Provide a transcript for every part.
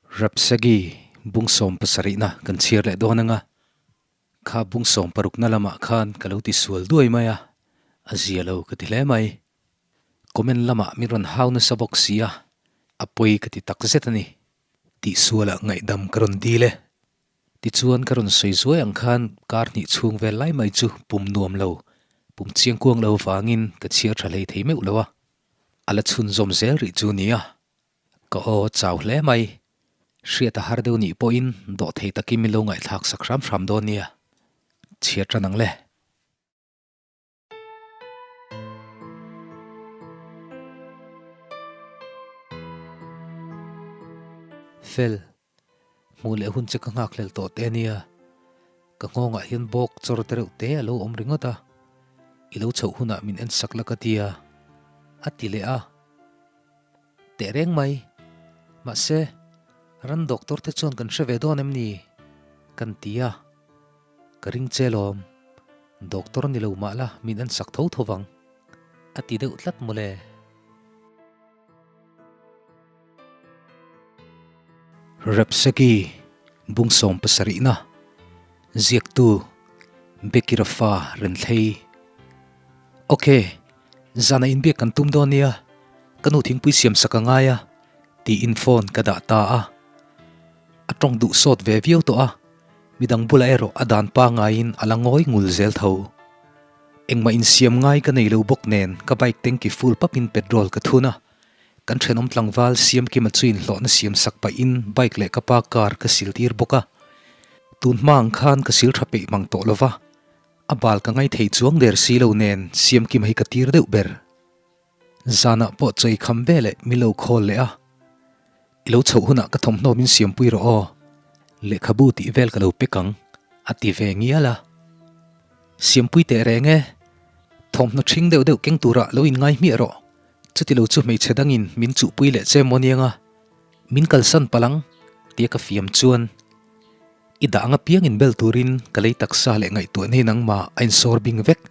Rapsagi bung 70na kan chhiar leh dawn anga, kha bung 60na lamah khan ka lo ti sual duai mai a, a zia lo ka ti hle mai. Comment lamah min rawn hau nasa bawk si a, a pawi ka ti tak zet a ni. Tihsualah ngaihdam ka rawn dil e. Tichuan ka rawn sawi zuai ang khan kar hnih chhung vel lai mai chu pum nuam lo, pum chiangkuang lo vangin ka chhiar tha hlei thei meuh lo a, a la chhunzawm zel rih chu nia. Ka aw chau hle mai. Hriat a har deuh nih pawhin dawh thei takin min lo ngaihthlak sak hram hram dawn nia. Chhiar tan ang le. Fel, hmuh leh hun che ka nghak hlel tawh te ania. Ka nghawngah hian bawk chawr te reuh te a lo awm ringawt a. I lo chhoh hunah min en sak la ka ti a, a ti leh a. Teh reng mai. Mahse, ran doctor te chuan kan hre ve dawn em ni? Kan ti a. Ka ring che lawm. Doctor ni lo mah la min en sak tho tho vang. A ti deuh tlat mawle. Repseki bung 70na ziaktu Bekirafa Renthlei. Ok. Zana inbiak kan tum dawn nia, ka nu thingpui siam sak a ngai a, tiin phone ka dah ta a. A tawng duh sawt ve viau tawh a, midang bulah erawh a dan pangaiin a la ngawi ngul zel tho. Engmah insiam ngai ka nei lo bawk nen ka bike tanki full papin petrol ka thun a, kan thenawm tlangval Siamkima chu inhlawhna siam sak pahin bike leh ka pa car ka sil tir bawk a. Tun hma ang khan ka sil tha peih mang tawh lova, A bal ka ngai thei chuang der si lo nen Siamkima hi ka tir deuh ber. Zanah pawh chawi kham ve leh min lo khawl leh a, I lo chhoh hunah ka thawmhnaw min siampui rawh aw, lehkhabu tih vel ka lo pek ang, a ti ve ngial a. Siampui teh reng e, thawmhnaw ṭhing deuh deuh keng turah lo inngai hmiah rawh, chuti lo chu hmeichhe dangin min chuhpui leh che maw niang a, min kalsan palh ang, tia ka fiam chuan. I dah anga piang in bel turin ka lei taksa leh ngaihtuah nei nangmah a insawr bing vek,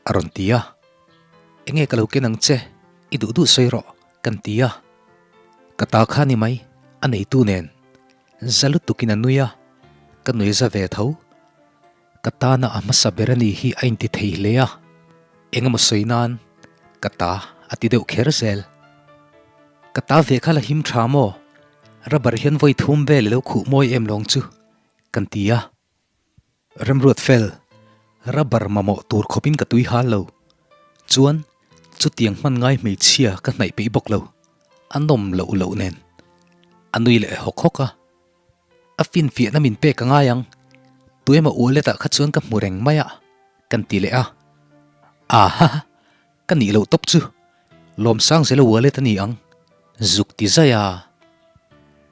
a rawn ti a. Enge ka lo ken ang che, i duh duh sawi rawh, kan ti a. Ka ta kha ni mai, a neitu nen. Za lutukin a nui a, ka nui za ve tho. Ka tana a hmasa ber a ni hi a inti thei hle a, engemaw sawi nan ka ta a ti deuh kher zel. Ka ta ve kha la him tha maw? Rubber hian vawi thum vel i lo khuh mawi em lawng chu kan ti a. Remruat fel, rubber mamawh tur khawpin ka tui hal lo. Chuan, chutiang hman ngai hmeichhia ka hnaih peih bawk lo. A nawm loh loh nen. A nui leh hawk hawk a. A finfiahna min pek a ngai ang. Tuemaw wallet ah kha chuan ka hmu reng mai a, kan ti leh a. Aha! Ka nih loh tawp chu Lawmsangzela wallet a ni ang, zuk ti zai a.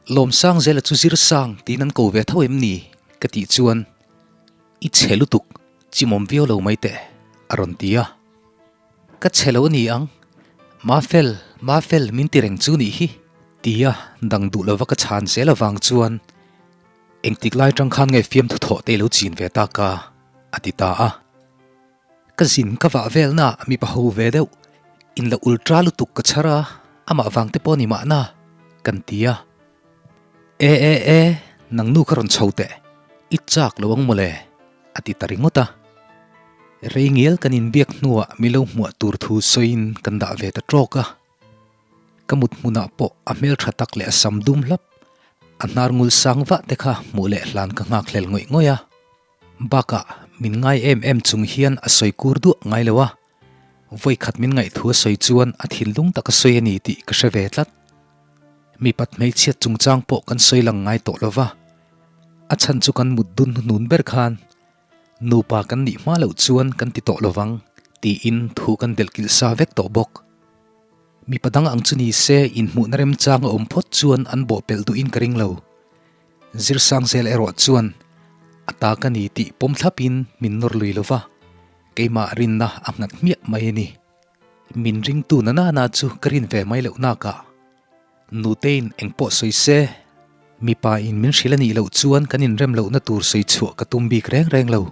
Lawmsangzela chu zir sang tiin an ko ve tho em ni? ka tih chuan I chhe lutuk, chimawm viau lo mai teh, a rawn ti a. Ka chhe lo a ni ang, Mafel, Mafel min ti reng chu nih hi, tia dang duh lova ka chhan zel avang chuan engtik lai tang khan nge fiamthu thawh te i lo chin ve tak a, a ti ta a. Ka zin ka vah velna mipa ho ve deuh, in la ultra lutuk ka chhar a, amah vang te pawh ni mahna, kan ti a. E e e, nang nu kha rawn chho teh, i chak lo ang mawle, a ti ta ringawt a. Rei ngial kan inbiak hnuah mi lo hmuah tur thu sawiin kan dah ve ta tawk a. Ka mut hmunah pawh a hmeltha tak leh a sam dum hlap, a hnar ngul sang vah te kha hmuh leh hlan ka nghakhlel ngawih ngawih a. Bakah min ngai em em chung hian a sawi kur duah ngai lo a, vawi khat min ngaih thu a sawi chuan a thinlung tak a sawi a ni tih ka hre ve tlat. Mipat hmeichhiat chungchang pawh kan sawi lang ngai tawh lo va, a chhan chu kan mut dun hnun ber khan nupa kan nih hma loh chuan kan ti tawh lo vang tiin thu kan delhkilh sa vek tawh bawk. Mipa dang ang chu ni se inhmuhna remchang a awm phawt chuan an bawhpelh duhin ka ring lo. Zirsangzel erawh chuan a ta ka ni tih pawm thlapin min nawr lui lo va, keimah rinna a nghat hmiah mai a ni. Min ringtu na nana chu ka rin ve mai loh nakah Nutein engpawh sawi se, mipa in min hrilh a nih loh chuan kan inrem lohna tur sawi chhuah ka tum bik reng reng lo.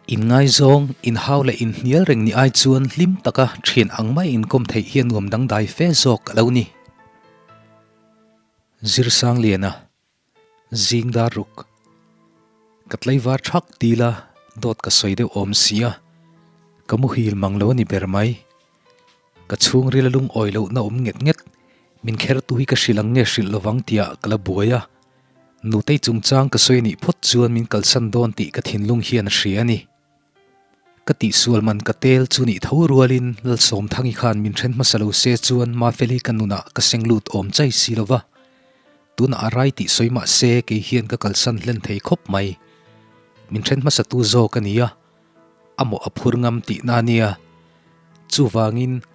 Inngaizawng, inhau leh inhnial reng ni ai chuan hlim taka thian ang mai inkawm theih hi a nuam dangdai fe zawk a lo ni. Zirsangliana, Zing dar ruk. Ka tlaivar thak dil a, dawt ka sawi deuh awm si a, ka muhil mang lo a ni ber mai. Ka chhungril a lungawi lohna awm nget nget, min khertu hi ka hrilh ang nge hrilh lovang tiah ka la buai a. Nutei chungchang ka sawi anih phawt chuan min kalsan dawn tih ka thinlung hian a hria a ni. Ka tihsual man ka tel chu nih tho rualin Lalsawmthangi khan min then hmasa lo se chuan Mafeli ka nunah ka seng lut awm chai si lo va. Tunah a rai tih sawi mah se kei hian ka kalsan hlen thei khawp mai. Min then hmasa tu zawk a ni a, a mawh a phur ngam tihna a nia. Chuvangin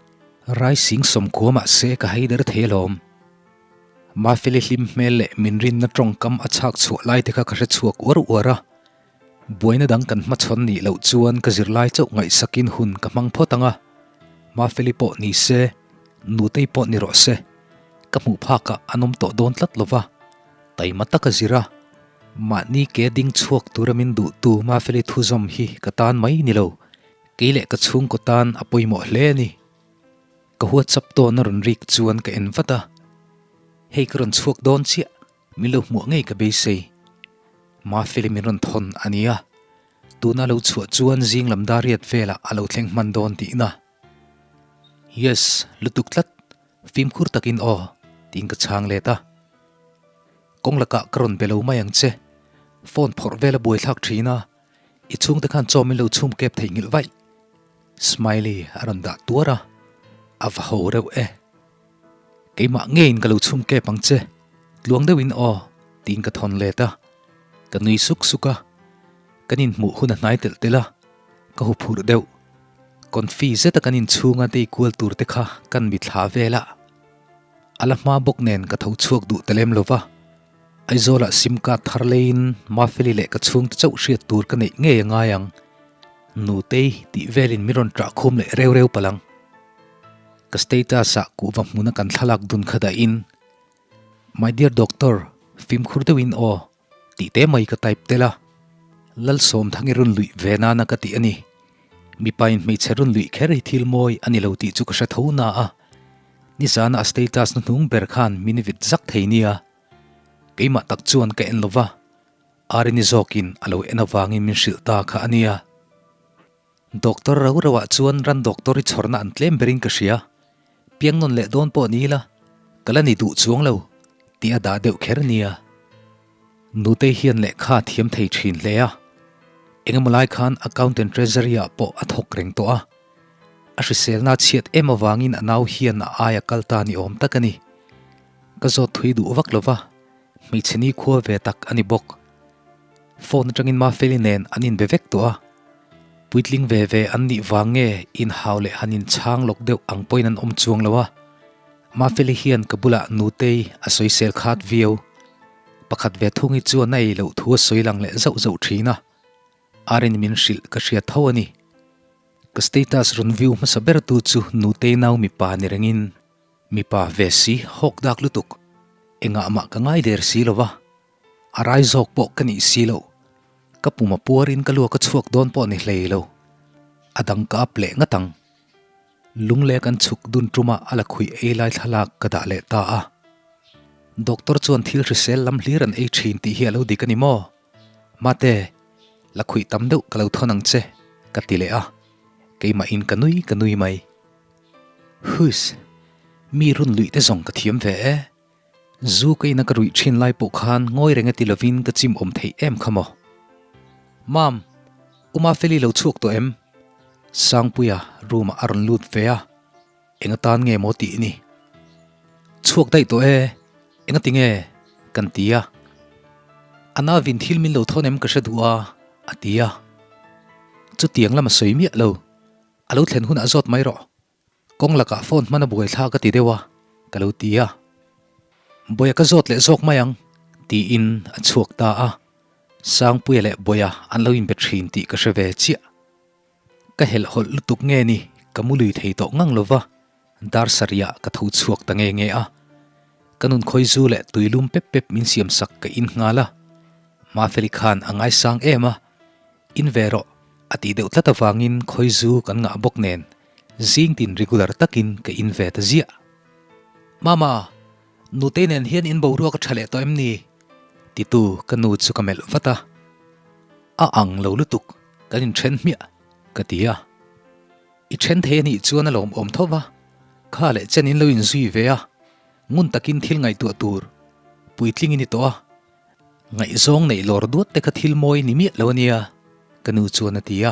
rai sing sawmkhua mah se ka haider thei alawm. Mafeli hlim hmel leh min rinna tawngkam a chhak chhuah lai te kha ka hre chhuak uar uar a. Buaina dang kan hmachhawn nih loh chuan ka zirlai chauh ngaihsakin hun ka hmang phawt ang a, Mafeli pawh ni se, Nutei pawh ni rawh se, ka hmuh phakah an awm tawh dawn tlat lo va, taima taka zir a, mahni ke ding chhuak tura min duhtu Mafeli thuzawm hi ka tan mai ni lo, kei leh ka chhungkaw tan a pawimawh hle a ni. Ka WhatsApp tawn a rawn rik chuan ka en vat a, hei ka rawn chhuak dawn chiah. Min lo hmuah ngei ka beisei. Mafeli min rawn thawn a nia. Tuna lo chhuah chuan zing lam dar riat velah a lo thleng hman dawn tihna. Yes, lutuk tlat, fimkhur takin aw, tiin ka chhang let a. Kawng lakah ka rawn be lo mai ang che. Phone phawrh vel a buaithlak thin a, i chhungte khan chaw min lo chhum kep theihnghilh vaih. Smiley a rawn dah tuar a, a va ho reuh e. Keimah ngeiin ka lo chhum kep ang che, tluang deuhin aw, tiin ka thawn let a. Ka nui suk suk a, kan inhmuh hun a hnai telh telh a, ka huphurh deuh. Confi zeta kan inchhunga tei kual tur te kha kan mithla vel a. A la hma bawk nen ka tho chhuak duh ta lem lo va. Aizawlah sim card thar leiin Mafeli leh ka chhungte chauh hriat tur ka neih ngei a ngai ang. Nutei tih velin min rawn ṭah khum leh reu reu palh ang. Ka status ah kuhva hmuna kan thlalak dun kha dahin, My dear doctor, fimkhur deuhin aw, tih te mai ka type tel a. Lalsawmthangi run luih ve nana ka tih a ni. Mipain hmeichhe run luih kher hi thil mawi a ni lo tih chu ka hre tho na a. Nizana a status na hnung ber khan min vit zak thei nia. Keimah tak chuan ka en lo va, Arini zawkin a lo en avangin min hrilh ta kha a nia. Doctor rau rauah chuan ran doctor hi chhawrna an tlem berin ka hria. Piang nawn leh dawn pawh ni ila, ka la ni duh chuang lo, tih a dah deuh kher nia. Nutei hian lehkha a thiam thei thin hle a, engemaw lai khan accountant treasury ah pawh a thawk reng tawh a. A hriselna a chhiat em avangin a nau hian a aia kal ta ni awm tak a ni. Ka zawt thui duh vak lo va, hmeichhe nikhua ve tak a ni bawk. Phone atangin Mafeli nen an inbe vek tawh a, puitling ve ve an nih vang nge inhau leh han inchhang lawk deuh ang pawhin an awm chuang lo a. Mafeli hian ka bulah Nutei a sawisel khat viau. Pakhat ve thung hi chuan a ei loh thu a sawi lang leh zauh zauh thin a, Arin min hrilh ka hriat tho a ni. Ka status rawn view hmasa ber tu chu Nutei nau mipa ni rengin mipa ve si hawk dak lutuk engah mah ka ngai der si lo va. A rai zawk pawh ka nih si loh. Ka pum a puarin ka luak a chhuak dawn pawh ni hlei lo. A dang ka up leh ngat ang. Lungle kan chhuk dun ṭuma a la khuih ei lai thlalak ka dah leh ta a. Doctor chuan thil hrisel lam hlir an ei ṭhin tih hi a lo dik a ni maw? Mate, la khuih tam deuh ka lo thawn ang che, ka ti leh a. Keimahin ka nui ka nui mai. Huiss, mi run luih te zawng ka thiam ve e. Zu ka ina ka ruih thin lai pawh khan ngawi reng a ti lovin ka chim awm theih em kha maw? Mam, U Mafeli lo chhuak tawh em? Sangpuia room ah a rawn lut ve a, eng atan nge maw tih ni? Chhuak daih tawh e, enga ti nge? Kan ti a. A navin thil min lo thawn em ka hre duh a, a ti a. Chutiang lam a sawi miah lo, a lo thlen hunah zawt mai rawh. Kawng lakah phone hman a buai thla ka ti deuh a, ka lo ti a. Bawia ka zawt leh zawk mai ang, tiin a chhuak ta a. Sangpuia leh Bawia an lo inbe thin tih ka hre ve chiah. Ka helhhawlh lutuk nge ni, ka mu lui thei tawh ngang lo va, dar sarihah ka tho chhuak ta nge nge a. Ka nun khawizu leh tuilum pep pep min siamsak ka in nghal a. Mafeli khan a ngaisang em a, In ve rawh, a tih deuh tlat avangin khawizu kan ngah bawk nen zing tin regular takin ka in ve ta ziah. Mama! Nutei nen hian in boruak a tha leh tawh em ni? Titu ka nu chu ka melh vat a. A ang lo lutuk, kan inthen hmiah, ka ti a. I then thei a nih chuan a lawmawm tho va, kha leh chen in lo inzui ve a, ngun takin thil ngaihtuah tur puitling i ni tawh a, ngaihzawng neih lawr duat te kha thil mawi ni miah lo a nia, ka nu chuan a ti a.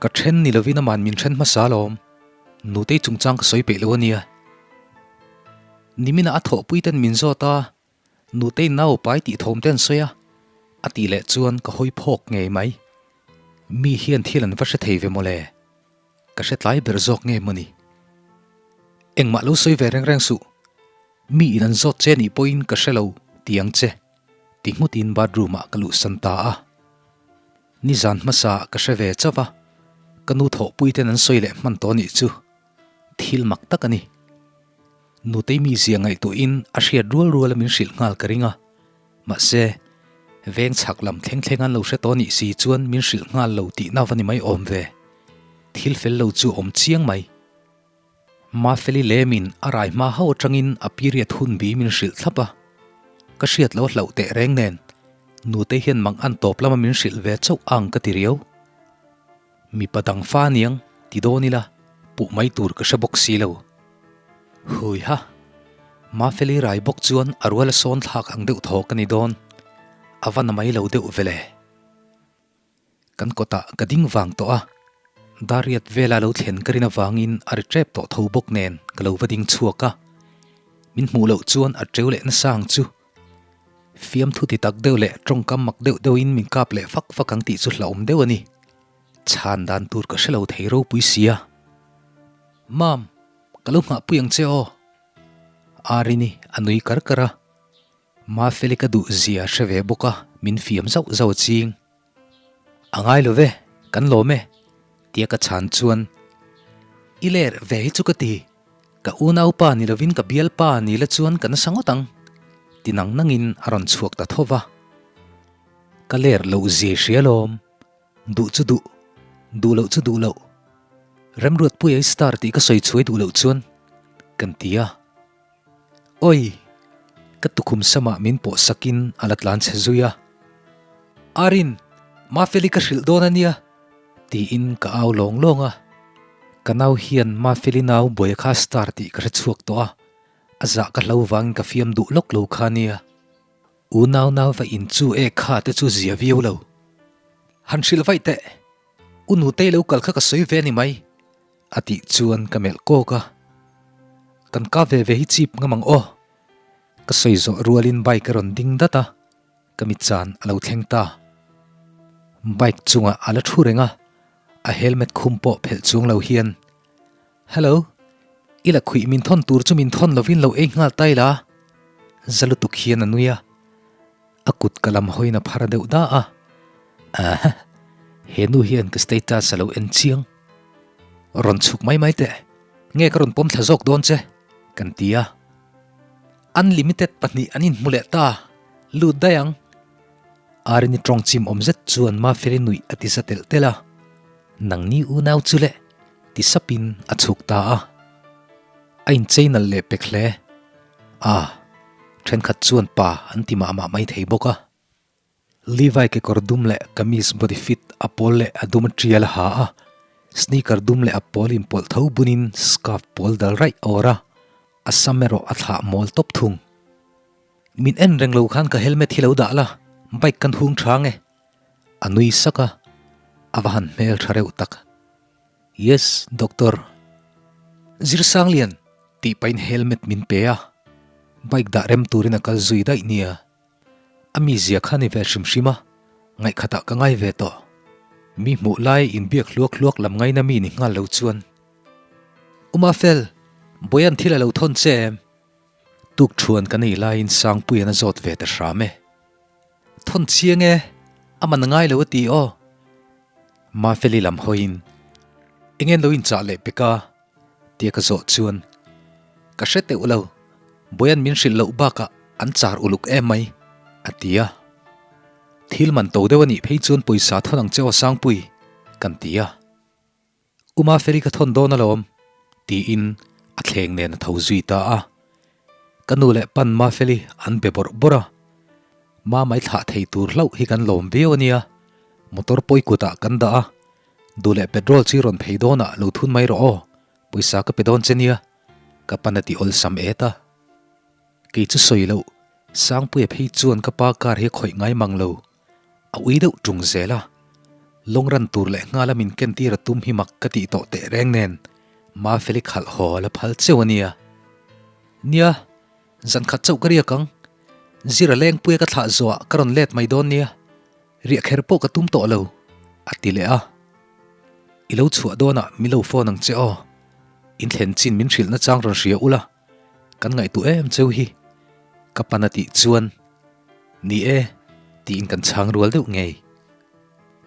Ka then ni lovin aman min then hmasa alawm, nutei chungchang ka sawi peih lo a nia. Niminah a thawhpui ten min zawt a, Nutei nau pai tih thawm te an sawi a, a tih leh chuan ka hawi phawk ngei mai. Mi hian thil an va hre thei ve mawle. Ka hre tlai ber zawk nge mawni. Engmah lo sawi ve reng reng suh. Mi in an zawt che nih pawhin ka hre lo ti ang che, ti nghutin bathroom ah ka luhsan ta a. Nizan hmasa ah ka hre ve chauh a, ka nu thawhpui ten an sawi leh hman tawh nih chu. Thil mak tak a ni. Nutei mizia ngaihtuahin a hriat rual ruala min hrilh nghal ka ring a. Mahse, veng chhak lam thleng thleng an lo hre tawh nih si chuan min hrilh nghal lo tihna va ni mai awm ve. Thil fel lo chu awm chiang mai. Mafeli lemin a rai hma ho atangin a period hun bi min hrilh thlap a. Ka hriat lo hlauh teh reng nen, Nutei hian mang an tawp lama min hrilh ve chauh ang ka ti riau. Mipa dang fa aniang ti dawn ila puh mai tur ka hre bawk si lo. Hui ha! Mafeli rai bawk chuan a ruala sawn thlak ang deuh thaw ka ni dawn. A va na mai lo deuh vele. Kan kawtah ka ding vang tawh a, Dariat vela lo thlen ka rin avangin a ri tep tawh tho bawk nen ka lo va ding chhuak a. Min hmuh loh chuan a teu leh nasa ang chu. Fiamthu ti tak deuh leh tawngkam mak deuh deuhin min kap leh fak fak ang tih chu hlauhawm deuh a ni. Chhan dan tur ka hre lo thei ropui sia. Mam, ka lo nghahpui ang che aw. Arini a nui kar kar a. Mafeli ka duh zia hre ve bawk a, min fiam zauh zauh a ching. A ngai lo ve, kan lawm e, tia ka chhan chuan, I ler ve hi chu ka ti, ka unaupa ni lovin ka bialpa ni la chuan ka nasa ngawt ang, ti nang nangin a rawn chhuak ta tho va. Ka ler loh zia hria lawm, duh chu duh, duh loh chu duh loh, Remruatpuia i star tih ka sawi chhuai duh loh chuan kan ti a. Oi! Ka tukhum samah min pawh sakin a la tlan chhe zui a. Arin, Mafeli ka hrilh dawn a nia! tiin ka au lawng lawng a. Ka nau hian Mafeli nau buai kha star tih ka hre chhuak tawh a, a zah ka hlo vangin ka fiam duh lawk lo kha nia. Unau nau va in chu e kha te chu zia viau lo. Han hrilh vaih teh! U Nutei lo kal kha ka sawi ve a ni mai. A tih chuan ka melh kawk a, Kan kap ve ve hi chip ngam ang aw. Ka sawi zawh rualin bike a rawn ding dat a, ka mi chan a lo thleng ta. Bike chungah a la thu reng a, a helmet khum pawh phelh chuang lo hian, Hello, i la khuih min thawn tur chu min thawn lovin lo ei nghal ta ila? Za lutuk hian a nui a. A kut ka lam hawiin a phar deuh da a, Aha, he nu hian ka status a lo en chiang. Rawn chhuk mai mai teh, nge ka rawn pawm thla zawk dawn che? kan ti a. Unlimited pahnih an inhmu leh ta, lut daih ang. Arini tawng chim awm zet chuan Mafeli nuih a ti za telh telh a, Nangni unau chu le, ti sapin a chhuk ta a. A inchei nalh leh pek hle. A, thenkhat chuan pa an ti mah mah mai thei bawk a. Levi kekawr dum leh kamis body fit a pawl leh a dum a tial a ha a, sneaker dum leh a pawl inpawlh tho bunin scarf pawl dal raih awr a, a sam erawh a thlah mawl tawp thung. Min en reng lo khan ka helmet hi lo dah la, bike kan hung tha nge? A nui sak a, a va han hmel tha reuh tak. Yes, Doctor. Zirsanglian, tih pahin helmet min pe a, bike dah rem turin a kal zui daih nia. A mizia kha ni ve hrim hrim a, ngaihkhatah ka ngai ve tawh. Mi hmuh lai inbiak hluak hluak lam ngaina mi ni nghal lo chuan. U Mafel, Bawia'n thil a lo thawn che em? Tukṭhuan ka nei laiin Sangpuia'n a zawt ve ta hram e. Thawn chiang e, a man ngai lo a ti aw. Mafeli lam hawiin, Eng en lo inchah leh pek a? tia ka zawh chuan, Ka hre teuh lo, Bawia'n min hrilh loh bakah an char uluk em mai, a ti a. Thil man to deuh a nih phei chuan pawisa thawn ang che aw Sangpui, kan ti a. U Mafeli ka thawn dawn alawm, tiin a thleng nen a tho zui ta a. Ka nu leh pan Mafeli an be bawrh bawrh a, Mamai thlah thei tur hlauh hi kan lawm viau a nia, motor pawi kutah kan dah a, duh leh petrol chi rawn phei dawnah lo thun mai rawh aw, pawisa ka pe dawn che nia, ka pan a ti awlsam et a. Kei chu sawi loh, Sangpuia phei chuan ka pa car hi a khawih ngai mang lo, a ui deuh ṭung zel a. Lawng ran tur leh nghala min kentir a tum hi mak ka tih tawh teh reng nen, Mafeli khalh haw a la phal cheu a nia. Nia, zan khat chauh ka riak ang. Zira lengpuia ka thlah zawhah ka rawn let mai dawn nia. Riah kher pawh ka tum tawh lo, a ti leh a. I lo chhuah dawnah min lo phone ang che aw. In thlen chin min hrilh nachang rawn hria ula, kan ngaihtuah em cheu hi, ka pan a tih chuan, Ni e, tiin kan chhang rual deuh ngei.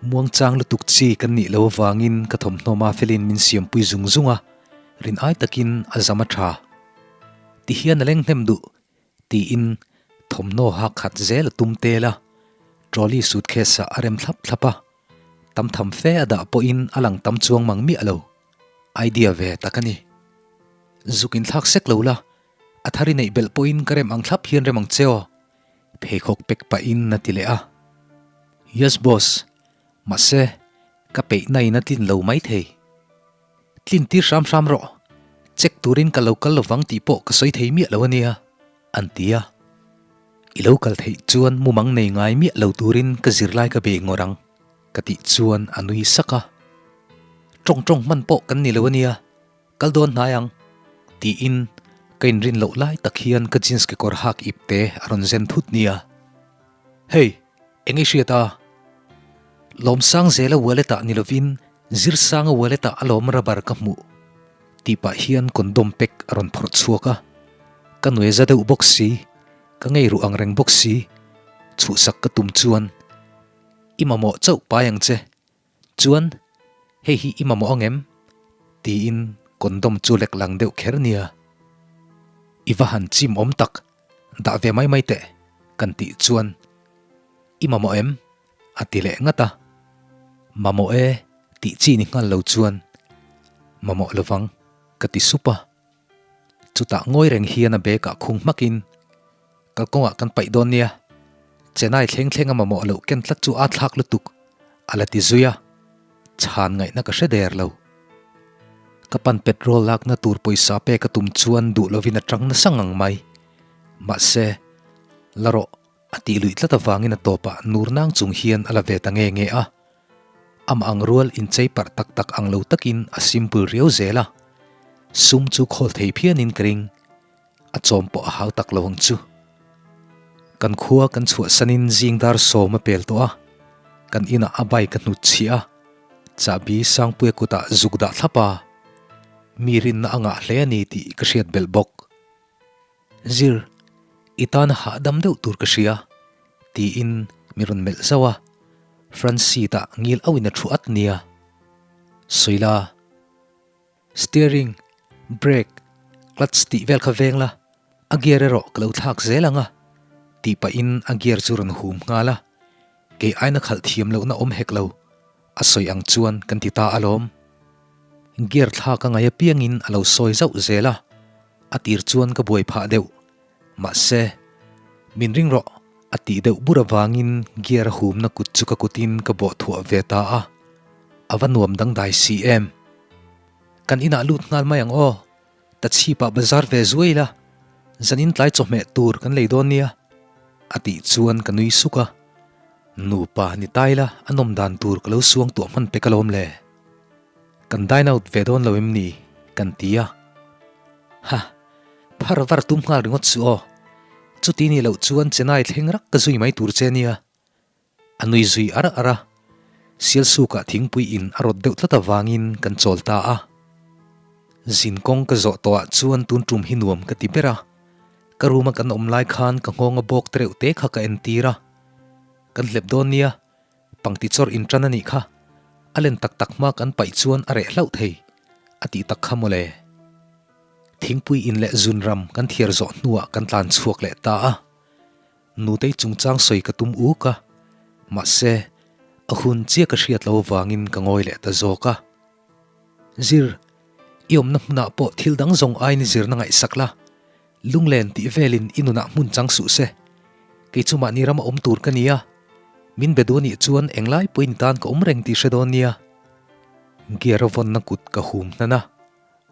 Muangchang lutuk chi kan nih lo avangin ka thawmhnaw Mafelin min siampui zung zung a, rin ai takin a zam a tha. Ti hian a leng hnem duh, tiin thawmhnaw hak khat zel a tum tel a, trolley suitcase ah a rem thlap thlap a, tam tham fe a dah pawhin a lang tam chuang mang miah lo. Idea ve tak a ni. Zuk inthlak sek lo la, A thar i neih belh pawhin ka rem ang thlap hian rem ang che aw, pheikhawk pek pahin a ti leh a. Yes boss, mahse ka peihna in a tlin lo maithei. Tlin tir hram hram rawh, check turin ka lo kal lovang tih pawh ka sawi thei miah lo a nia, an ti a. I lo kal theih chuan mumang nei ngai miah lo turin ka zirlai ka bei ngawr ang, ka tih chuan a nui sak a. Tawng tawng hman pawh kan ni lo a nia, Kal dawn hnai ang, tiin ka inrin loh lai tak hian ka jeans kekawr hak ip te a rawn zen thut nia. Hey, eng i hriat a? Lawmsang zela wallet ah ni lovin Zirsanga wallet ah alawm rubber ka hmuh, tih pah hian condom pack a rawn phawrh chhuak a. Ka nuai za deuh bawk si, ka ngei ruh ang reng bawk si, chhuhsak ka tum chuan, I mamawh chauh pai ang che, Chuan, hei hi i mamawh ang em? tiin condom chu lek lang deuh kher nia. I va han chim awm tak, dah ve mai mai teh, kan tih chuan, I mamawh em? a ti leh ngat a. Mamawh e, tih chi ni nghal lo chuan, Mamawh lovang, ka ti sup a. Chutah ngawi reng hian a bag ah khung hmakin, Kalkawngah kan paih dawn nia, Chennai thleng thleng a mamawh loh ken tlat chu aa thlak lutuk, a la ti zui a, chhan ngaihna ka hre der lo. Ka pan petrol lakna tur pawisa pek a tum chuan duh lovin a tang nasa ngang mai. Mahse, la rawh a tih luih tlat avangin a tawpah nur nang chung hian a la ve ta nge nge a. Amah ang rual inchei parh tak tak ang lo takin a simple riau zel a, sum chu khawl thei phianin ka ring. A chawm pawh a hau tak lo ang chu. Kan khua kan chhuahsanin zing dar sawm a pel tawh a, kan inah a bike a hnut chhiah a, chahbi Sangpuia kutah zuk dah thlap a, mi rinna a ngah hle a ni tih ka hriat belh bawk. Zir, i tana hahdam deuh tur ka hria, tiin mi rawn melh zauh a, front seat ah ngil auhin a thu at nia. Sawila. Steering, brake, clutch tih vel kha veng la, a gear erawh ka lo thlak zel ang a, tih pahin a gear chu rawn hum nghal a, kei aina khalh thiam lohna awm hek lo, a sawi ang chuan kan ti ta alawm. Gear thlak a ngaih apiangin a lo sawi zauh zel a, a tir chuan ka buai phah deuh, mahse, min ring rawh a tih deuh bur avangin gear a humna kut chu ka kutin ka bawh thuah ve ta a, a va nuam dangdai si em. Kan inah lut nghal mai ang aw, ta chhipah bazar ve zuai ila, zanin tlai chawhmeh tur kan lei dawn nia, a tih chuan ka nui suk a. Nupa ni ta ila a nawm dan tur ka lo suang tuah hman pek alawm le. Kan dine out ve dawn lo em ni? kan ti a. Ha, phar var tum nghal ringawt suh aw. Chuti nih loh chuan Chennai thleng rak ka zui mai tur che nia. A nui zui ar ar a, Sialsukah thingpui in a rawt deuh tlat avangin kan chawl ta a. Zin kawng ka zawh tawhah chuan tun tum hi nuam ka ti ber a, ka room a kan awm lai khan ka nghawng a bawk tereuh te kha ka entir a. Kan hlep dawn nia, pangti chawrh in tan a nih kha, a len tak tak hma kan paih chuan a reh hlauh thei, a tih tak kha mawle. Thingpui in leh zunram kan thiar zawh hnuah kan tlan chhuak leh ta a. Nutei chungchang sawi ka tum uk a, mahse, a hun chiah ka hriat lo avangin ka ngawi leh ta zawk a. Zir, i awmna hmunah pawh thil dang zawng aiin i zirna ngaihsak la. Lunglen tih velin i nunah hmun chang suh se. Kei chu mahni rama awm tur ka nia. Min be duh anih chuan englai pawhin i tan ka awm reng tih hre dawn nia. Gear a vawnna kut ka hum hnan a,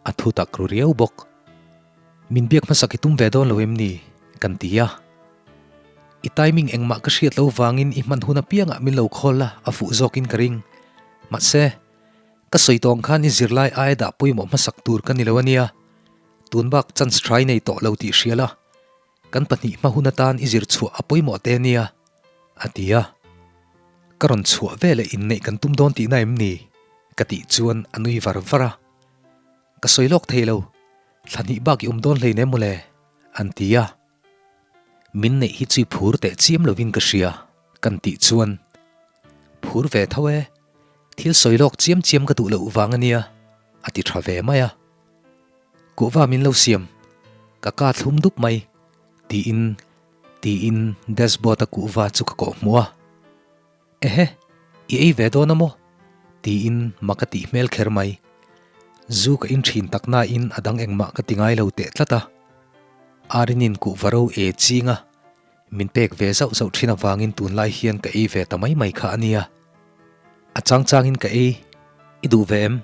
a thu tak ru riau bawk. Min biak hmasak i tum ve dawn lo em ni? Kan ti a. I timing engmah ka hriat lo vangin i hman hun apiangah min lo call la, a fuh zawkin ka ring. Mahse, ka sawi tawng khan i zirlai aia dah pawimawh hmasak tur ka ni lo ania. Tun bak chance try nei tawh lo tih hria la, kan pahnih hma hun atan i zir chhuah a pawimawh te ania, a ti a. Ka rawn chhuah veleh inneih kan tum dawn tihna em ni? ka tih chuan a nui var var a. Ka sawi lawk thei lo, thla hnih bak i awm dawn hleinem mawle, an ti a. Min neih hi chu i phur teh chiam lovin ka hria, kan tih chuan, Phur ve tho e, thil sawi lawk chiam chiam ka duh loh vang ania, a ti tha ve mai a. Kuhva min lo siam, ka ka thlum dup mai, tiin tiin dashboard a kuhva chu ka kawh hmuh a. Ehe, i ei ve dawn a maw? tiin mak a tih hmel kher mai. Zu ka in thin tak nain a dang engmah ka ti ngai lo teh tlat a. Arinin kuhva ro e ching a, min pek ve zauh zauh thin avangin tunlai hian ka ei ve ta mai mai kha a nia. A chang changin ka ei, i duh ve em?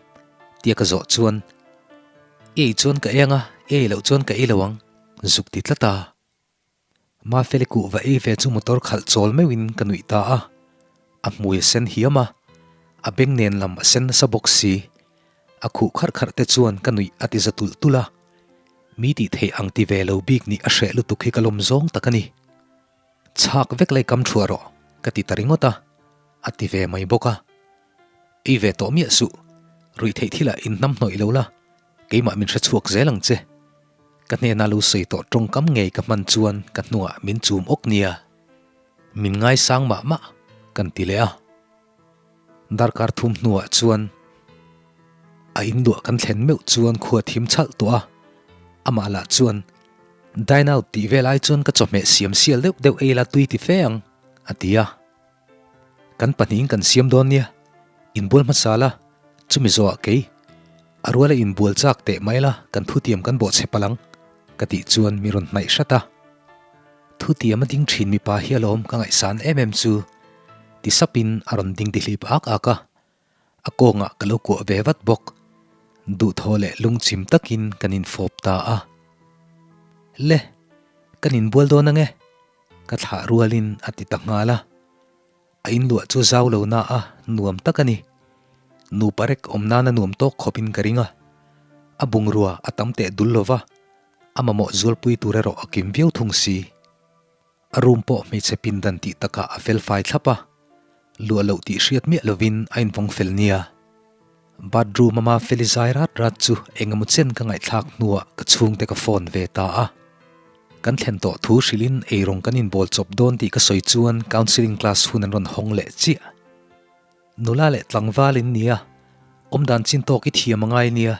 tia ka zawh chuan, I ei chuan ka ei ang a, i ei loh chuan ka ei lo ang, zuk ti tlat a. Mafeli kuh va ei ve chu motor khalh chawl meuhin ka nuih ta a, a hmui a sen hiam a, a beng nen lam a sen nasa bawk si. A khuh kharh kharh te chuan ka nuih a ti za tulh tulh a, mi tih theih ang ti ve lo bik nih a hreh lutuk hi ka lawm zawng tak a ni. Chhak vek lai kam thuah rawh, ka ti ta ringawt a, a ti ve mai bawk a. Ei ve tawh miah suh, ruih theih thilah inhnam hnawih lo la, keimah min hre chhuak zel ang che. Ka hnena lo sawi tawh tawngkam ngei ka hman chuan ka hnungah min chum awk nia. Min ngaisang mah mah, kan ti leh a. Darkar thum hnuah chuan a induah kan thlen meuh chuan khua thim chhalh tawh a, amah lah chuan dine out tih vel ai chuan ka chawhmeh siam sial deuh deuh ei la tui ti fe ang, a ti a. Kan pahnihin kan siam dawn nia, inbual hmasa la, chumi zawhah kei a ruala inbual chak teh mai la kan thutiam kan bawhchhe palh ang, ka tih chuan mi rawn hnaih hrat a. Thutiam a ding thin mipa hi alawm ka ngaihsan em em chu ti sapin a rawn ding tihlip ak ak a, a kawngah ka lo kuah ve vat bawk. Duhthaw leh lungchim takin kan infawp ta a. Le, kan inbual dawn ange, ka thlah rualin a ti ta nghal a. A inluah chu zau lo na a, nuam tak a ni. Nupa rek awm nana nuam tawk khawpin ka ring a. A bungrua a tam teh dul lo va, a mamawh zualpui tur erawh a kim viau thung si. A room pawh hmeichhe pindan tih takah a fel fai thlap a, luah loh tih hriat miah lovin a invawng fel nia. Bathroom ama feli zai rat rat chu eng emaw chen ka ngaihthlak hnuah ka chhungte ka phone ve ta a. Kan thlen tawh thu hrilhin eirawng kan inbawl chawp dawn tih ka sawi chuan counselling class hun an rawn hawng leh chiah. Nula leh tlangval in nia, awmdan chin tawk i thiam a ngai nia.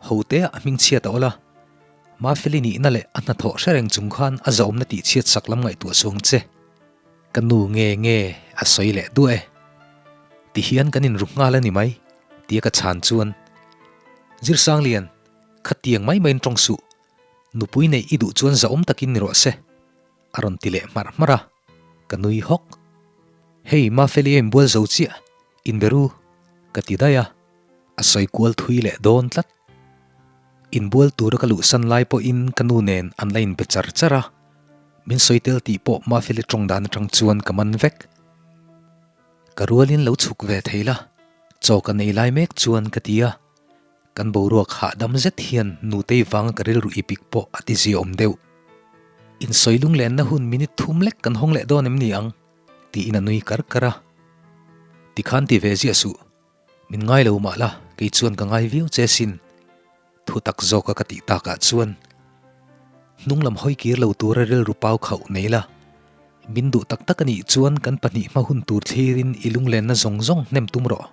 Hotea a hmingchhiat a awl a, Mafeli nihna leh a hnathawh hre reng chung khan a zahawmna tihchhiat sak lam ngaihtuah suang che. Ka nu nge nge a sawi leh duah e. Tihian kan inru nghal a ni mai, tia ka chhan chuan, Zirsanglian, khatiang mai maiin tawng suh, nupui neih i duh chuan zahawm takin ni rawh se, a rawn ti leh hmarh hmarh a, ka nui hawk. Hei Mafeli a inbual zo chiah, inbe ru, ka ti daih a, a sawi kual thui leh dawn tlat. Inbual tura ka luhsan lai pawhin ka nu nen an la inbe char char a, min sawi tel tih pawh Mafeli tawng dan atang chuan ka man vek. Ka rualin lo chhuk ve thei la, chaw ka nei lai mek chuan ka ti a, kan boruak hahdam zet hian nutei vanga ka rilru ipik pawh a ti ziaawm deuh. Insawi lunglenna hun minute thum lek kan hawng leh dawn em ni ang? tiin a nui kar kar a. Tikhan ti ve ziah suh. Min ngai lo mah la, kei chuan ka ngai viau che sin. Thu tak zawka ka tih takah chuan hnung lam hawi kir lo tura rilru pau khauh nei la. Min duh tak tak a nih chuan kan pahnih hma hun tur thlirin i lunglenna zawng zawng hnem tum rawh.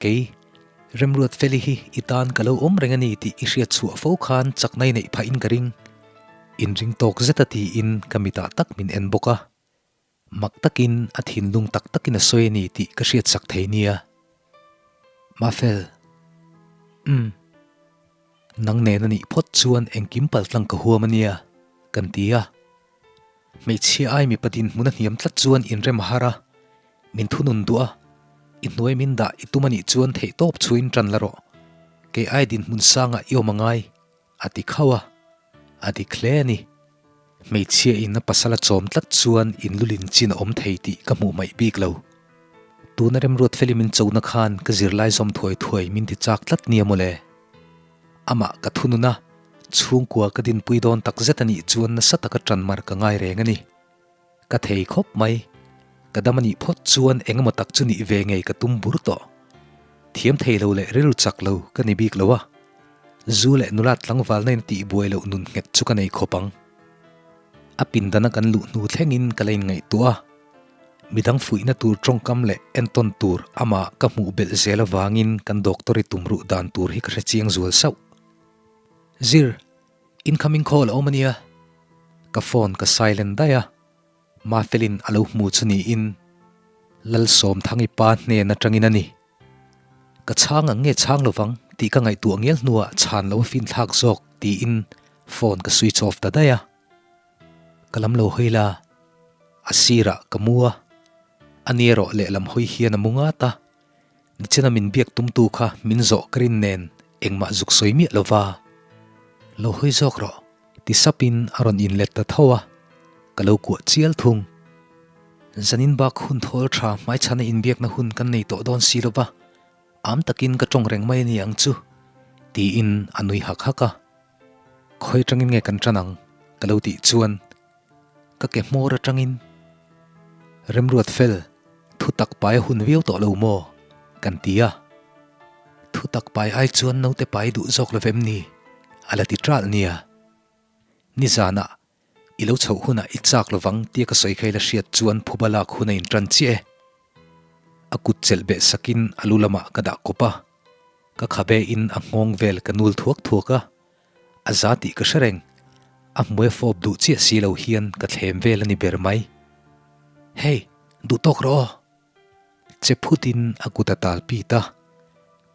Kei, Remruat Feli hi i tan ka lo awm reng a ni tih i hriat chhuah fo khan chakna i neih phahin ka ring. Inring tawk zeta tiin ka mitah tak min en bawk a. Mak takin a thinlung tak takin a sawi a ni tih ka hriatsak thei nia. Mafel. Umm. Nang nen a nih phawt chuan engkim paltlang ka huam a nia, kan ti a. Hmeichhia ai mipa dinhmun a hniam tlat chuan inrem a har a, min thunun duh a, i hnuai min dah i tum a nih chuan theihtawp chhuin ṭan la rawh, kei ai dinhmun sangah i awm a ngai, A ti khauh a, a dik hle a ni. Hmeichhia in a pasal a chawm tlat chuan in lulin chin a awm thei tih ka hmuh hmaih bik lo. Tuna remruat feli min chona khan ka zirlai zawm thuai thuai min ti chak tlat nia mawle. Amah ka thunun a, chhungkua ka dinpui dawn tak zet a nih chuan nasa taka ṭan mar ka ngai reng a ni. Ka thei khawp mai. Ka dam a nih phawt chuan eng emaw tak chu nih ve ngei ka tum bur tawh. Thiam thei lo leh rilru chak lo ka ni bik lo a. Zu leh nula tlangvalna in a tih buai loh nun nghet chu ka nei khawp ang. A pindana kan luh hnu thlengin ka la inngaihtuah a. Midang fuihna tur tawngkam leh entawn tur amah ka hmuh belh zel avangin kan doctor i tumruh dan tur hi ka hre chiang zual sauh. Zir, Incoming call a awm a nia. Ka phone ka silent daih a, Mafelin a lo hmu chu niin Lalsawmthangi pa hnen atangin a ni. Ka chhang ang nge chhang lovang tih ka ngaihtuah ngial hnuah chhan lo a finthlak zawk tiin phone ka switch off ta daih a. Ka lam lo hawi la, a sirah ka mu a, a ni erawh lehlam hawi hian a mu ngat a. Nichina min biak tumtu kha min zawh ka rin nen engmah zuk sawi miah lo va, Lo hawi zawk rawh, ti sapin a rawn inlet ta tho a, ka lo kuah chial thung. Zanin bak hun thawl tha hmaichhana inbiakna hun kan nei tawh dawn si lo va, am takin ka tawng reng mai a ni ang chu, tiin a nui hak hak a. Khawi atangin nge kan tan ang? ka lo tih chuan ka ke hmawr atangin Remruat fel, thu tak pai a hun viau tawh lo maw? kan ti a. Thu tak pai ai chuan naute pai duh zawk lo vem ni? a la ti ṭalh nia. Nizanah i lo chhoh hunah i chak lovang tia ka sawi kha i la hriat chuan phuba lak hun a inṭan chiah e. A kut chelh beh sakin a lu lamah ka dah kawp a, ka khabe in a nghawng vel ka nul thuak thuak a, a za tih ka hre reng, a hmui a fawp duh chiah si lo hian ka thlem vel a ni ber mai. Hey, duh tawk rawh aw! Che phutin a kut a tal pit a,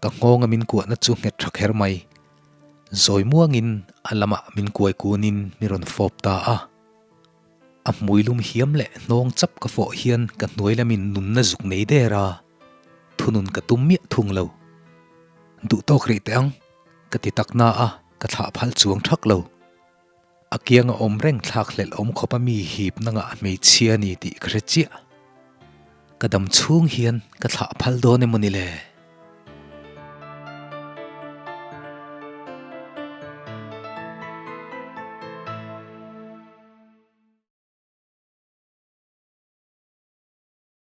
ka nghawnga min kuahna chu nghet tha kher mai. Zawi muangin a lamah min kuai kunin mi rawn fawp ta a. A hmui lum hiam leh hnawng chap ka fawh hian ka hnuai lamin nunna zuk nei der a, thunun ka tum miah thung lo. Duh tawk rih teh ang, ka ti tak na a, ka thlah phal chuang thak lo. A kianga awm reng thlak hlelh awm khawp a mi hip na ngah hmeichhia a ni tih ka hre chiah. Ka dam chhung hian ka thlah phal dawn emaw ni le?